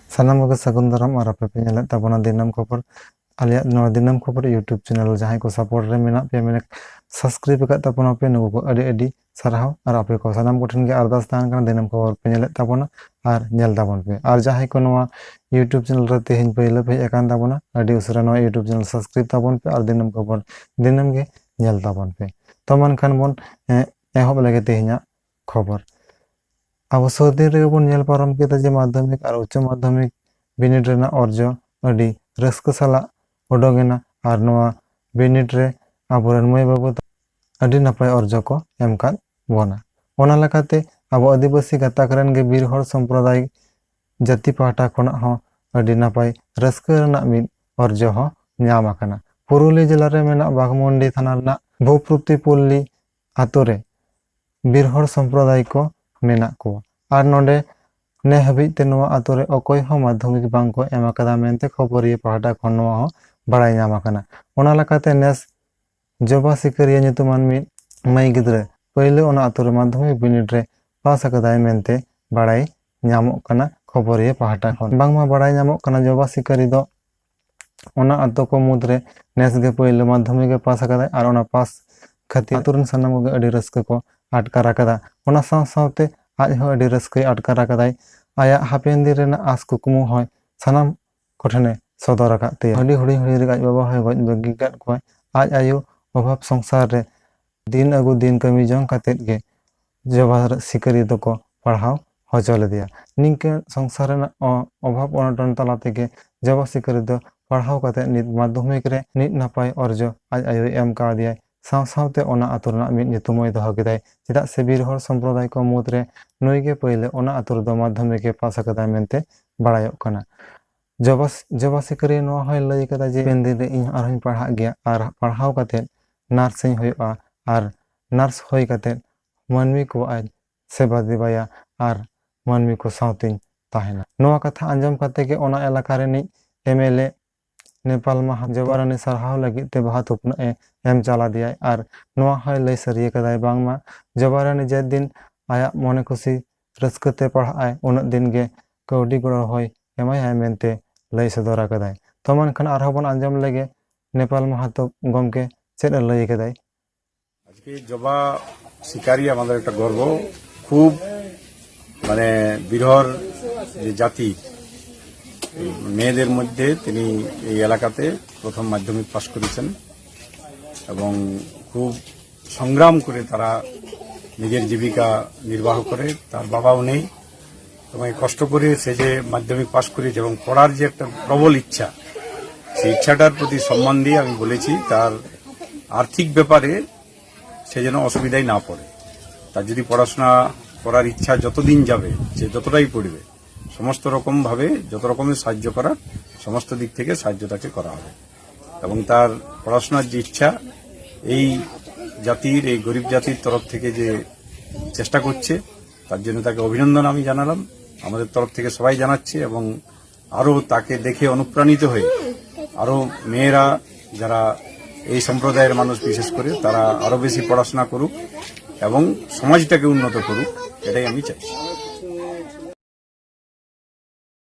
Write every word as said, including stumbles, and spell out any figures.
ᱥᱟᱱᱟᱢ ᱠᱚᱜᱮ ᱥᱟᱹᱜᱩᱱ ᱫᱟᱨᱟᱢ᱾ ᱟᱨ ᱟᱯᱮ ᱯᱮ ᱧᱮᱞᱮᱫ ᱛᱟᱵᱚᱱᱟ ᱫᱤᱱᱟᱹᱢ ᱠᱷᱚᱵᱚᱨ, ᱟᱞᱮᱭᱟᱜ ᱱᱚᱣᱟ ᱫᱤᱱᱟᱹᱢ ᱠᱷᱚᱵᱚᱨ YouTube ᱪᱮᱱᱮᱞ᱾ ᱡᱟᱦᱟᱸᱭ ᱠᱚ ᱥᱟᱯᱳᱨᱴ ᱨᱮ ᱢᱮᱱᱟᱜ ᱯᱮᱭᱟ, ᱢᱮᱱᱮ ᱥᱟᱵᱥᱠᱨᱟᱭᱤᱵ ᱟᱠᱟᱫ ᱛᱟᱵᱚᱱᱟ ᱯᱮ, ᱱᱩᱠᱩ ᱠᱚ ᱟᱹᱰᱤ ᱟᱹᱰᱤ ᱥᱟᱨᱦᱟᱣ᱾ ᱟᱨ ᱟᱯᱮ ᱠᱚ ᱥᱟᱱᱟᱢ ᱠᱚᱴᱷᱮᱱ ᱜᱮ ᱟᱨᱫᱟᱥ ᱛᱟᱦᱮᱱ ᱠᱟᱱᱟ, ᱫᱤᱱᱟᱹᱢ ᱠᱷᱚᱵᱚᱨ ᱯᱮ ᱧᱮᱞᱮᱫ ᱛᱟᱵᱚᱱᱟ ᱟᱨ ᱧᱮᱞ ᱛᱟᱵᱚᱱ ᱯᱮ᱾ ᱟᱨ ᱡᱟᱦᱟᱸᱭ ᱠᱚ ᱱᱚᱣᱟ YouTube ᱪᱮᱱᱮᱞ ᱨᱮ ᱛᱮᱦᱮᱧ ᱯᱳᱭᱞᱳ ᱯᱮ ᱦᱮᱡ ᱟᱠᱟᱱ ᱛᱟᱵᱚᱱᱟ, ᱟᱹᱰᱤ ᱩᱥᱟᱹᱨᱟ ᱱᱚᱣᱟ YouTube ᱪᱮᱱᱮᱞ ᱥᱟᱵᱥᱠᱨᱟᱭᱤᱵ ᱛᱟᱵᱚᱱ ᱯᱮ ᱟᱨ ᱫᱤᱱᱟᱹᱢ ᱠᱷᱚᱵᱚᱨ ᱫᱤᱱᱟᱹᱢ ᱜᱮ ᱧᱮᱞ ᱛᱟᱵᱚᱱ ᱯᱮ᱾ ᱛᱚ ᱢᱮᱱᱠᱷᱟᱱ ᱵᱚᱱ, ᱮ, ᱮᱦᱚᱵ ᱞᱮᱜᱮ ᱛᱮᱦᱮᱧᱟᱜ ᱠᱷᱚᱵᱚᱨ᱾ ᱟᱵᱚ ᱥᱩᱨ ᱫᱤᱱ ᱨᱮᱜᱮ ᱵᱚᱱ ᱧᱮᱞ ᱯᱟᱨᱚᱢ ᱠᱮᱫᱟ ᱡᱮ ᱢᱟᱫᱽᱫᱷᱚᱢᱤᱠ ᱟᱨ ᱩᱪᱪᱚ ᱢᱟᱫᱽᱫᱷᱚᱢᱤᱠ ᱵᱤᱱᱤᱰ ᱨᱮᱱᱟᱜ ᱚᱨᱡᱚ ᱟᱹᱰᱤ ᱨᱟᱹᱥᱠᱟᱹ ᱥᱟᱞᱟᱜ ᱩᱰᱩᱝ ᱮᱱᱟ, ᱟᱨ ᱱᱚᱣᱟ ᱵᱤᱱᱤᱰ ᱨᱮ ᱟᱵᱚᱨᱮᱱ ᱢᱟᱹᱭ ᱵᱟᱹᱵᱩ ᱛᱟᱠᱚ ᱟᱹᱰᱤ ᱱᱟᱯᱟᱭ ᱚᱨᱡᱚ ᱠᱚ ᱮᱢ ᱠᱟᱫ ᱵᱚᱱᱟ᱾ ᱚᱱᱟ ᱞᱮᱠᱟᱛᱮ ᱟᱵᱚ ᱟᱹᱫᱤᱵᱟᱹᱥᱤ ᱜᱟᱛᱟᱠ ᱨᱮᱱ ᱜᱮ ᱵᱤᱨ ᱦᱚᱲ ᱥᱚᱢᱯᱨᱚᱫᱟᱭ ᱡᱟᱹᱛᱤ ᱯᱟᱦᱴᱟ ᱠᱷᱚᱱᱟᱜ ᱦᱚᱸ ᱟᱹᱰᱤ ᱱᱟᱯᱟᱭ ᱨᱟᱹᱥᱠᱟᱹ ᱨᱮᱱᱟᱜ ᱢᱤᱫ ᱚᱨᱡᱚ ᱦᱚᱸ ᱧᱟᱢ ᱟᱠᱟᱱᱟ᱾ ᱯᱩᱨᱩᱞᱤᱭᱟᱹ ᱡᱮᱞᱟ ᱨᱮ ᱢᱮᱱᱟᱜ ᱵᱟᱜᱽᱢᱩᱱᱰᱤ ᱛᱷᱟᱱᱟ ᱨᱮᱱᱟᱜ ᱵᱷᱩᱯᱨᱩᱯᱛᱤ ᱯᱚᱞᱞᱤ ᱟᱛᱳ ᱨᱮ ᱵᱤᱨ ᱦᱚᱲ ᱥᱚᱢᱯᱨᱚᱫᱟᱭ ᱠᱚ ᱢᱮᱱᱟᱜ ᱠᱚᱣᱟ, ᱟᱨ ᱱᱚᱰᱮ ᱱᱮ ᱦᱟᱹᱵᱤᱡ ᱛᱮ ᱱᱚᱣᱟ ᱟᱛᱳ ᱨᱮ ᱚᱠᱚᱭ ᱦᱚᱸ ᱢᱟᱫᱽᱫᱷᱚᱢᱤᱠ ᱵᱟᱝ ᱠᱚ ᱮᱢ ᱟᱠᱟᱫᱟ ᱢᱮᱱᱛᱮ ᱠᱷᱚᱵᱚᱨᱤᱭᱟᱹ ᱯᱟᱦᱴᱟ ᱠᱷᱚᱱ ᱱᱚᱣᱟ ᱦᱚᱸ ᱵᱟᱲᱟᱭ ᱧᱟᱢ ᱟᱠᱟᱱᱟ᱾ ᱚᱱᱟ ᱞᱮᱠᱟᱛᱮ ᱱᱮᱥ ᱡᱚᱵᱟ ᱥᱤᱠᱟᱹᱨᱤᱭᱟᱹ ᱧᱩᱛᱩᱢᱟᱱ ᱢᱤᱫ ᱢᱟᱹᱭ ᱜᱤᱫᱽᱨᱟᱹ ᱯᱳᱭᱞᱳ ᱚᱱᱟ ᱟᱛᱳ ᱨᱮ ᱢᱟᱫᱽᱫᱷᱚᱢᱤᱠ ᱵᱤᱱᱤᱰ ᱨᱮ ᱯᱟᱥ ᱟᱠᱟᱫᱟᱭ ᱢᱮᱱᱛᱮ ᱵᱟᱲᱟᱭ ᱧᱟᱢᱚᱜ ᱠᱟᱱᱟ ᱠᱷᱚᱵᱚᱨᱤᱭᱟᱹ ᱯᱟᱦᱴᱟ ᱠᱷᱚᱱ᱾ ᱵᱟᱝᱢᱟ ᱵᱟᱲᱟᱭ ᱧᱟᱢᱚᱜ ᱠᱟᱱᱟ ᱡᱚᱵᱟ ᱥᱤᱠᱟᱹᱨᱤ ᱫᱚ ᱚᱱᱟ ᱟᱛᱳ ᱠᱚ ᱢᱩᱫᱽᱨᱮ ᱱᱮᱥ ᱜᱮ ᱯᱳᱭᱞᱳ ᱢᱟᱫᱽᱫᱷᱚᱢᱤᱠ ᱮ ᱯᱟᱥ ᱟᱠᱟᱫᱟᱭ, ᱟᱨ ᱚᱱᱟ ᱯᱟᱥ ᱠᱷᱟᱹᱛᱤᱨ ᱟᱛᱳ ᱨᱮᱱ ᱥᱟᱱᱟᱢ ᱠᱚᱜᱮ ᱟᱹᱰᱤ ᱨᱟᱹᱥᱠᱟᱹ ᱠᱚ ᱟᱴᱠᱟᱨ ᱟᱠᱟᱫᱟ᱾ ᱚᱱᱟ ᱥᱟᱶ ᱥᱟᱶᱛᱮ ᱟᱡ ᱦᱚᱸ ᱟᱹᱰᱤ ᱨᱟᱹᱥᱠᱟᱹᱭ ᱟᱴᱠᱟᱨ ᱟᱠᱟᱫᱟᱭ᱾ ᱟᱭᱟᱜ ᱦᱟᱯᱮᱱ ᱫᱤᱱ ᱨᱮᱱᱟᱜ ᱟᱸᱥ ᱠᱩᱠᱢᱩ ᱦᱚᱸᱭ ᱥᱟᱱᱟᱢ ᱠᱚᱴᱷᱮᱱᱮ ᱥᱚᱫᱚᱨ ᱟᱠᱟᱫ ᱛᱟᱭᱟ᱾ ᱟᱹᱰᱤ ᱦᱩᱰᱤᱧ ᱦᱩᱰᱤᱧ ᱨᱮᱜᱮ ᱟᱡ ᱵᱟᱵᱟ ᱦᱚᱸᱭ ᱜᱚᱡ ᱵᱟᱹᱜᱤ ᱠᱟᱫ ᱠᱚᱣᱟᱭ᱾ ᱟᱡ ᱟᱭᱳ ᱚᱵᱷᱟᱵ ᱥᱚᱝᱥᱟᱨ ᱨᱮ ᱫᱤᱱ ᱟᱹᱜᱩ ᱫᱤᱱ ᱠᱟᱹᱢᱤ ᱡᱚᱝ ᱠᱟᱛᱮᱫ ᱜᱮ ᱡᱚᱵᱟ ᱥᱤᱠᱟᱹᱨᱤ ᱫᱚᱠᱚ ᱯᱟᱲᱦᱟᱣ ᱦᱚᱪᱚ ᱞᱮᱫᱮᱭᱟ᱾ ᱱᱤᱝᱠᱟᱹ ᱥᱚᱝᱥᱟᱨ ᱨᱮᱱᱟᱜ ᱚ-, ᱚᱵᱷᱟᱵ ᱚᱱᱚᱴᱚᱱ ᱛᱟᱞᱟ ᱛᱮᱜᱮ ᱡᱚᱵᱟ ᱥᱤᱠᱟᱹᱨᱤ ᱫᱚ ᱯᱟᱲᱦᱟᱣ ᱠᱟᱛᱮᱫ ᱱᱤᱛ ᱢᱟᱫᱽᱫᱷᱚᱢᱤᱠ ᱨᱮ ᱱᱤᱛ ᱱᱟᱯᱟᱭ ᱚᱨᱡᱚ ᱟᱡ ᱟᱭᱳᱭ ᱮᱢ ᱠᱟᱣᱫᱮᱭᱟᱭ᱾ ᱥᱟᱶ ᱥᱟᱶᱛᱮ ᱚᱱᱟ ᱟᱛᱳ ᱨᱮᱱᱟᱜ ᱢᱤᱫ ᱧᱩᱛᱩᱢ ᱦᱚᱸᱭ ᱫᱚᱦᱚ ᱠᱮᱫᱟᱭ, ᱪᱮᱫᱟᱜ ᱥᱮ ᱵᱤᱨ ᱦᱚᱲ ᱥᱚᱢᱯᱨᱚᱫᱟᱭ ᱠᱚ ᱢᱩᱫᱽᱨᱮ ᱱᱩᱭ ᱜᱮ ᱯᱳᱭᱞᱳ ᱚᱱᱟ ᱟᱛᱳ ᱨᱮᱫᱚ ᱢᱟᱫᱽᱫᱷᱚᱢᱤᱠ ᱮ ᱯᱟᱥ ᱟᱠᱟᱫᱟᱭ ᱢᱮᱱᱛᱮ ᱵᱟᱲᱟᱭᱚᱜ ᱠᱟᱱᱟ᱾ ᱡᱚᱵᱟ, ᱡᱚᱵᱟ ᱥᱤᱠᱟᱹᱨᱤᱭᱟᱹ ᱱᱚᱣᱟ ᱦᱚᱸᱭ ᱞᱟᱹᱭ ᱠᱟᱫᱟ ᱡᱮ ᱦᱟᱯᱮᱱ ᱫᱤᱱ ᱨᱮ ᱤᱧ ᱦᱚᱸ ᱟᱨᱦᱚᱸᱧ ᱯᱟᱲᱦᱟᱜ ᱜᱮᱭᱟ, ᱟᱨ ᱯᱟᱲᱦᱟᱣ ᱠᱟᱛᱮᱫ ᱱᱟᱨᱥ ᱤᱧ ᱦᱩᱭᱩᱜᱼᱟ, ᱟᱨ ᱱᱟᱨᱥ ᱦᱩᱭ ᱠᱟᱛᱮᱫ ᱢᱟᱹᱱᱢᱤ ᱠᱚᱣᱟᱜ ᱤᱧ ᱥᱮᱵᱟ ᱫᱮᱵᱟᱭᱟ ᱟᱨ ᱢᱟᱹᱱᱢᱤ ᱠᱚ ᱥᱟᱶᱛᱮᱧ ᱛᱟᱦᱮᱱᱟ᱾ ᱱᱚᱣᱟ ᱠᱟᱛᱷᱟ ᱟᱸᱡᱚᱢ ᱠᱟᱛᱮ ᱜᱮ ᱚᱱᱟ ᱮᱞᱟᱠᱟ ᱨᱤᱱᱤᱡ ᱮᱢ ᱮᱞ ᱮ ᱱᱮᱯᱟᱞ ᱢᱟᱦᱟ ᱡᱚᱵᱟ ᱨᱟᱱᱤ ᱥᱟᱨᱦᱟᱣ ᱞᱟᱹᱜᱤᱫ ᱛᱮ ᱵᱟᱦᱟ ᱛᱷᱩᱯᱱᱟᱹᱜ ᱮ ᱮᱢ ᱪᱟᱞ ᱟᱫᱮᱭᱟᱭ, ᱟᱨ ᱱᱚᱣᱟ ᱦᱚᱸᱭ ᱞᱟᱹᱭ ᱥᱟᱹᱨᱤ ᱟᱠᱟᱫᱟᱭ ᱵᱟᱝᱢᱟ ᱡᱚᱵᱟ ᱨᱟᱱᱤ ᱡᱮ ᱫᱤᱱ ᱟᱭᱟᱜ ᱢᱚᱱᱮ ᱠᱩᱥᱤ ᱨᱟᱹᱥᱠᱟᱹ ᱛᱮ ᱯᱟᱲᱦᱟᱜ ᱟᱭ, ᱩᱱᱟᱹᱜ ᱫᱤᱱ ᱜᱮ ᱠᱟᱹᱣᱰᱤ ᱜᱚᱲᱚ ᱦᱚᱸᱭ ᱮᱢᱟᱭ ᱦᱟᱭ ᱢᱮᱱᱛᱮ ᱞᱟᱹᱭ ᱥᱚᱫᱚᱨ ᱟᱠᱟᱫᱟᱭ᱾ ᱛᱚ ᱢᱮᱱᱠᱷᱟᱱ ᱟᱨᱦᱚᱸ ᱵᱚᱱ ᱟᱸᱡᱚᱢ ᱞᱮᱜᱮ ᱱᱮᱯᱟᱞ ᱢᱟᱦᱟᱛᱚ ᱜᱚᱢᱠᱮ ᱪᱮᱫ ᱮ ᱞᱟᱹᱭ ᱟᱠᱟᱫᱟᱭ᱾ আজকে জবা শিকারি আমাদের একটা গর্ব। খুব মানে বিরল যে জাতি, এই মেয়েদের মধ্যে তিনি এই এলাকাতে প্রথম মাধ্যমিক পাশ করেছেন এবং খুব সংগ্রাম করে তারা নিজের জীবিকা নির্বাহ করে। তার বাবাও নেই এবং এই কষ্ট করে সে যে মাধ্যমিক পাশ করেছে এবং পড়ার যে একটা প্রবল ইচ্ছা, সেই ইচ্ছাটার প্রতি সম্মান দিয়ে আমি বলেছি তার আর্থিক ব্যাপারে সে যেন অসুবিধায় না পড়ে। তার যদি পড়াশোনা করার ইচ্ছা যতদিন যাবে, সে যতটাই পড়বে, সমস্ত রকমভাবে যত রকমের সাহায্য করার সমস্ত দিক থেকে সাহায্য তাকে করা হবে এবং তার পড়াশোনার যে ইচ্ছা, এই জাতির, এই গরিব জাতির তরফ থেকে যে চেষ্টা করছে, তার জন্য তাকে অভিনন্দন আমি জানালাম, আমাদের তরফ থেকে সবাই জানাচ্ছে এবং আরও তাকে দেখে অনুপ্রাণিত হয়ে আরও মেয়েরা, যারা এই সম্প্রদায়ের মানুষ বিশেষ করে, তারা আরও বেশি পড়াশোনা করুক এবং সমাজটাকে উন্নত করুক, এটাই আমি চাই।